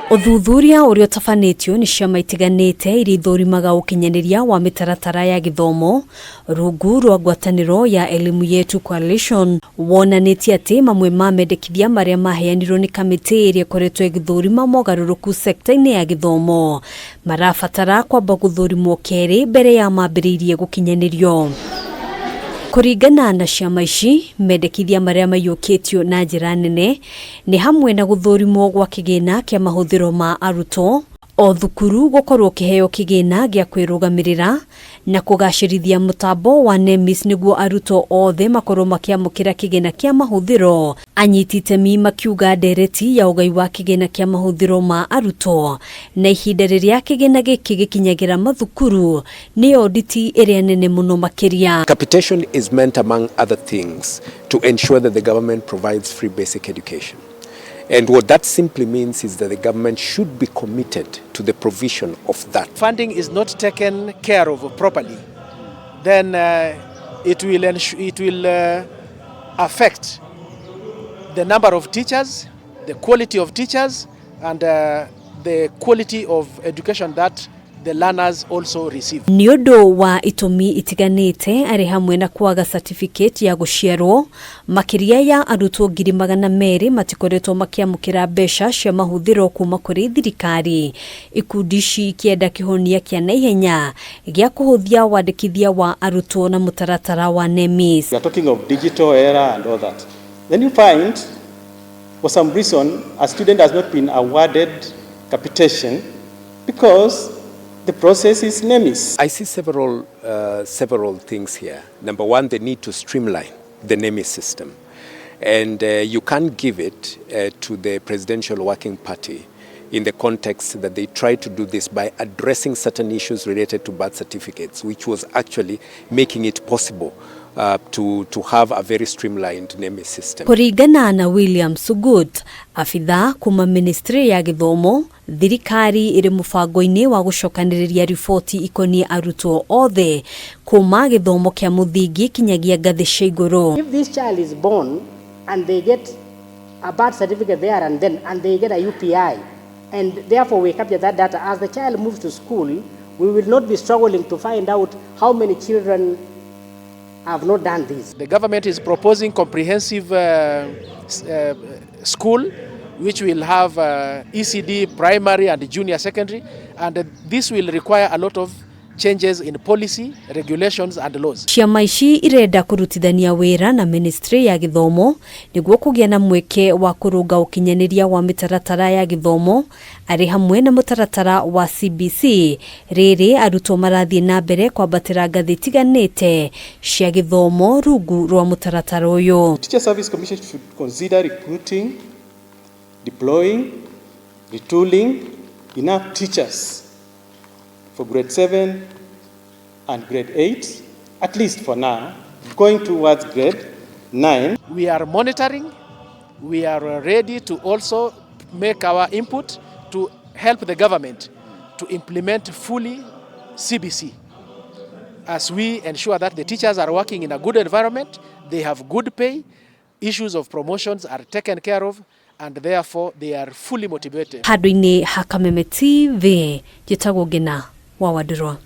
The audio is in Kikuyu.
Ũthuthuria ũrĩa ũtabanĩtio nĩ ciama itiganĩte iria ithũrimaga ũkinyanĩria wa mĩtaratara ya gĩthomo rungu rwa ngwatanĩro ya Elimu Yetu Coalition wonanĩtie atĩ mamwe ma mendekithia marĩa maheanirwo nĩ kamĩtĩ ĩrĩa ĩkoretwo ĩgĩthũrima mogarũrũku sekta-inĩ ya gĩthomo marabatara kwamba gũthũrimwo kerĩ mbere ya mambĩrĩirie gũkinyanĩrio. Kũringana na ciama ici, mendekithia marĩa maiyũkĩtio na njĩra nene nĩ hamwe na gũthũrimwo gwa kĩgĩna kĩa mahũthĩro ma arutwo, o thukuru gũkorwo kĩheo kĩgĩna gĩa kwĩrũgamĩrĩra na kũgacĩrithia mũtambo wa NEMIS nĩguo arutwo othe makorwo makĩamũkĩra kĩgĩna kĩa mahũthĩro. Anyiti itemi makiuga ndereti ya ũgai wa kĩgĩna kĩa mahũthĩro ma arutwo na ihinda rĩrĩa kĩgĩna gĩkĩ gĩkinyagĩra mathukuru nĩyo nditi ĩrĩa nene mũno makĩria. Capitation is meant, among other things, to ensure that the government provides free basic education. And what that simply means is that the government should be committed to the provision of that. Funding is not taken care of properly, then it will affect the number of teachers, the quality of teachers, and the quality of education that the learners also receive. Nĩ ũndũ wa itũmi itiganĩte arĩ hamwe na kwaga certificate ya gũciarwo, makĩria ya arutwo 200,000 matikoretwo makĩamũkĩra mbeca cia mahũthĩro kuma kũrĩ thirikari. Ikundi ici ikĩenda kĩhonia kĩa naihenya gĩa kũhũthia wandĩkithia wa arutwo na mũtaratara wa NEMIS. We are talking of digital era and all that. Then you find, for some reason, a student has not been awarded capitation because the process is NEMIS. I see several things here. Number one, they need to streamline the NEMIS system. And you can't give it to the Presidential Working Party in the context that they try to do this by addressing certain issues related to birth certificates, which was actually making it possible to have a very streamlined NEMIS system. Kũringana na William Sugut, abithaa kuma ministry ya gĩthomo, thirikari ĩrĩ mũbango-inĩ wa gũcokanĩrĩria riboti ikoniĩ arutwo othe kuma gĩthomo kĩa mũthingi kinyagia ngathĩ cia igũrũ. If this child is born and they get a birth certificate there and then, and they get a UPI, and therefore we capture that data, as the child moves to school, we will not be struggling to find out how many children have not done this. The government is proposing comprehensive school which will have ECD, primary and junior secondary, and this will require a lot of changes in policy, regulations and laws. Ciama ici irenda kũrutithania wĩra na ministry ya gĩthomo nĩguo kũgĩa na mweke wa kũrũnga ũkinyanĩria wa mĩtaratara ya gĩthomo arĩ hamwe na mũtaratara wa CBC rĩrĩ arutwo marathiĩ na mbere kwambatĩra ngathĩ itiganĩte cia gĩthomo rungu rwa mũtaratara ũyũ. Teacher Service Commission should consider recruiting, deploying, retooling enough teachers for grade 7 and grade 8, at least for now, going towards grade 9. We are monitoring, we are ready to also make our input to help the government to implement fully CBC as we ensure that the teachers are working in a good environment, they have good pay, issues of promotions are taken care of, and therefore they are fully motivated. Handũ-inĩ ha Kameme TV, njĩtagwo Ngina wa Wandirwa.